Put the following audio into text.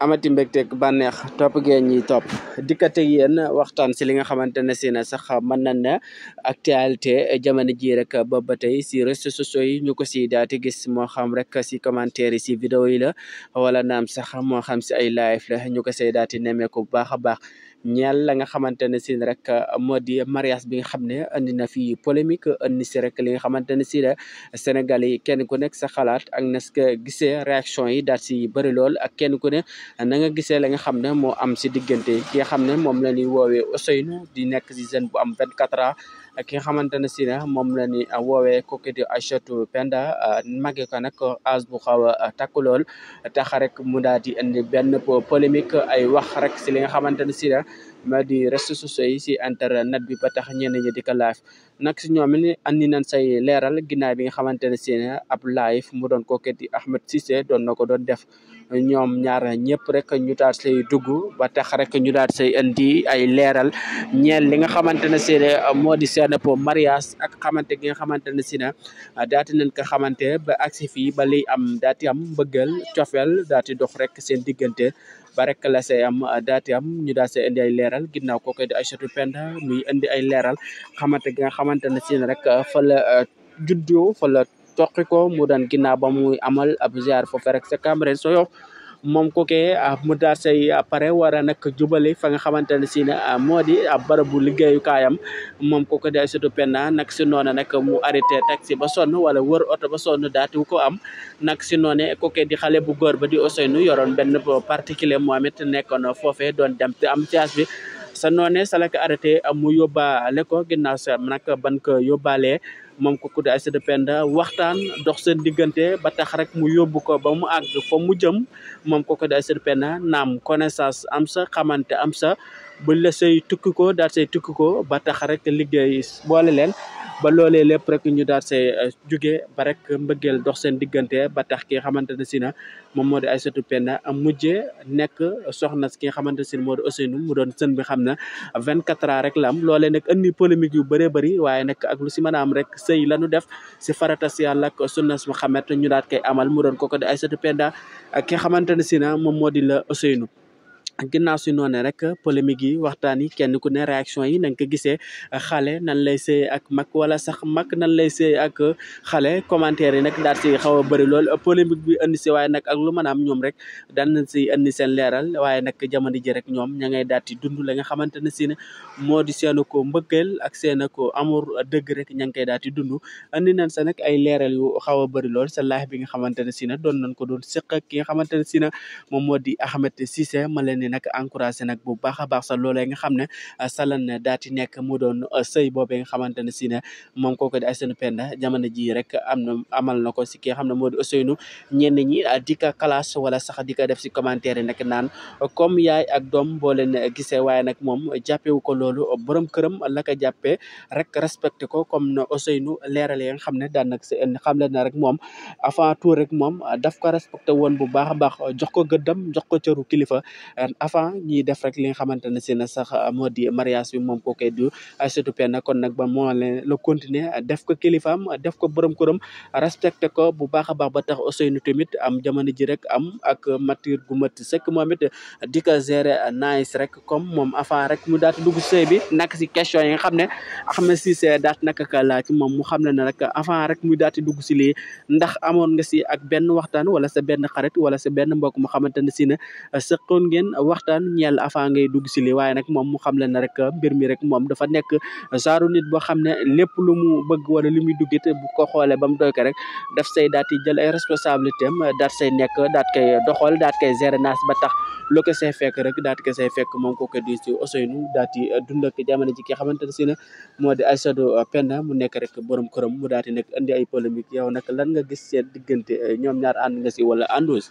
amati mbégteeg bànneex topp ngeen ñiy topp dikkate yéen waxtaan si li nga xamante ne si na sax mën nañ ne actualité jamono ji rek boobu ba tey si réseaux sociaux yi ñu ko si daati gis moo xam rek si commentaire yi si vidéo yi la wala naam sax moo xam si ay live la ñu ko say daati nemmeeku bu baax a baax ñeel la nga xamante ne si rek moo di mariage bi nga xam ne andi na fi polémique andi si rek li nga xamante ne si la Sénégal yi kenn ku nekk sa xalaat ak nas ka gisee réaction yi daal si bëri lool ak kenn ku ne na nga gisee la nga xam ne moo am si diggante ki nga xam ne moom la ñuy woowee Ousseynou di nekk si jeune bu am 24 ans ak ki nga xamante ne si moom la ñuy woowee kooku di Aïssatou Penda màgge ko nag âge bu xaw a takku lool tax rek mu daal di indi benn polémique ay wax rek si li nga xamante ne si ma di réseaux sociaux yi si internet bi ba tax ñenn ñi di ko live nag si ñoom it andi nañ say leeral ginnaaw bi nga xamante ne si ab live mu doon kooku di Ahmed Cissé doon na ko doon def ñoom ñaar ñëpp rek ñu daal say dugg ba tax rek ñu daal say indi ay leeral ñeel li nga xamante ne si moo di seen po mariage ak xamante gi nga xamante ne si daati nañ ko xamante ba agsi fii ba liy am daati am mbëggal cofeel daati dox rek seen diggante ba rek la say am daati am ñu daal say indi ay leeral ginnaaw kooku di Aïssatou Penda muy indi ay leeral xamante gi nga xamante ne si rek fa la juddoo fa la toqi ko mu daan ginnaaw ba muy amal ab ziar foofu rek sa Cambérène so yow moom kookee mu daal say pare war a nag jubali fa nga xamante ne si moo di ab barabu liggéeyukaayam moom kooku di Aïssatou Penda nag si noonu nag mu arrêté taxi ba sonn wala wër oto ba sonn daati ko am nag si noone kookee di xale bu góor ba di Ousseynou yoroon benn particulier moom it nekkoon foofee doon dem te am caas bi sa noone sa la ko arrêté mu yóbbaale ko ginnaaw sa nag ban ko yóbbaalee moom kooku di Aïssatou Penda waxtaan dox seen diggante ba tax rek mu yóbbu ko ba mu àgg fa mu jëm moom kooku di Aïssatou Penda naam connaissance am sa xamante am sa bu la say tukki ko daal say tukki ko ba tax rek liggéey boole leen ba loolee lépp rek ñu daal say jóge ba rek mbëggeel dox seen diggante ba tax ki nga xamante ne si moom moo di Aïssatou Penda mujjee nekk soxna ki nga xamante ne si moo di Ousseynou mu doon sën bi xam ne 24 ans rek la am loolee nag indi polémique yu bëree bëri waaye nag ak lu si mën a am rek sëy la ñu def si faratas yàlla ak sunnas Muhammad ñu daal koy amal mu doon kooku di Aïssatou Penda ak ki nga xamante ne si moom moo di la Ousseynou ginnaaw si noonu rek polémique yi waxtaan yi kenn ku ne réaction yi nañ ko gisee xale nan lay sëy ak mag wala sax mag nan lay sëy ak xale commentaire yi nag daal si xaw a bëri lool polémique bi indi si waaye nag ak lu mën a am ñoom rek daan nañ si indi seen leeral waaye nag jamono ji rek ñoom ña ngay daal di dund la nga xamante ne si moo di seen ko mbëggeel ak seen ko amour dëgg rek ña ngi koy daal di dund andi nañ sa nag ay leeral yu xaw a bëri lool sa live bi nga xamante ne si doon nañ ko doon sëq ak ki nga xamante ne si moom moo di Ahmed Cissé ma leen nag encouragé nag bu baax a baax sa loolee nga xam ne salan daati nekk mu doon sëy boobee nga xamante ne si moom kooku di Aïssatou Penda jamono ji rek amal na ko si ki nga xam ne moo di Ousseynou ñenn ñi di ka classe wala sax di ko def si commentaire yi nag naan comme yaay ak doom boo leen gisee waaye nag moom jàppewu ko loolu borom këram la ko jàppee rek respecté ko comme na Ousseynou leeral yi nga xam ne daan nag si xam leen na rek moom avant tout rek moom daf ko respecté woon bu baax a baax jox ko gëddam jox ko cëru kilifa avant ñiy def rek li nga xamante ne si sax moo di mariage bi moom kookee du Aïssatou Penda kon nag ba moo leen la continuer def ko kilifaam def ko borom këram respecté ko bu baax a baax ba tax Ousseynou tamit am jamono ji rek am ak mature gu mat sëkk moom it di ko gérer nice rek comme moom avant rek mu daal di dugg sëy bi nak si question yi nga xam ne Ahmed Cissé daat naka ka laaj moom mu xam ne rek avant rek mu daal di dugg si lii ndax amoon nga si ak benn waxtaan wala sa benn xarit wala sa benn mbokk mu xamante ne si sëqoon ngeen waxtaan ñeel avant ngay dugg si lii waaye nag moom mu xam leen ne rek mbir mi rek moom dafa nekk genre nit boo xam ne lépp lu mu bëgg wala lu muy duggit bu ko xoolee ba mu doy ko rek daf say daat di jël ay responsabilité am daat say nekk daat koy doxal daat koy gérer naas ba tax lu ko say fekk rek daat ko say fekk moom kooku di si Ousseynou daat di dund ak jamono ji ki xamante ne si moo di Aïssatou Penda mu nekk rek borom këram mu daat di nekk indi ay polémique yow nag lan nga gis seen diggante ñoom ñaar ànd nga si wala àndoo si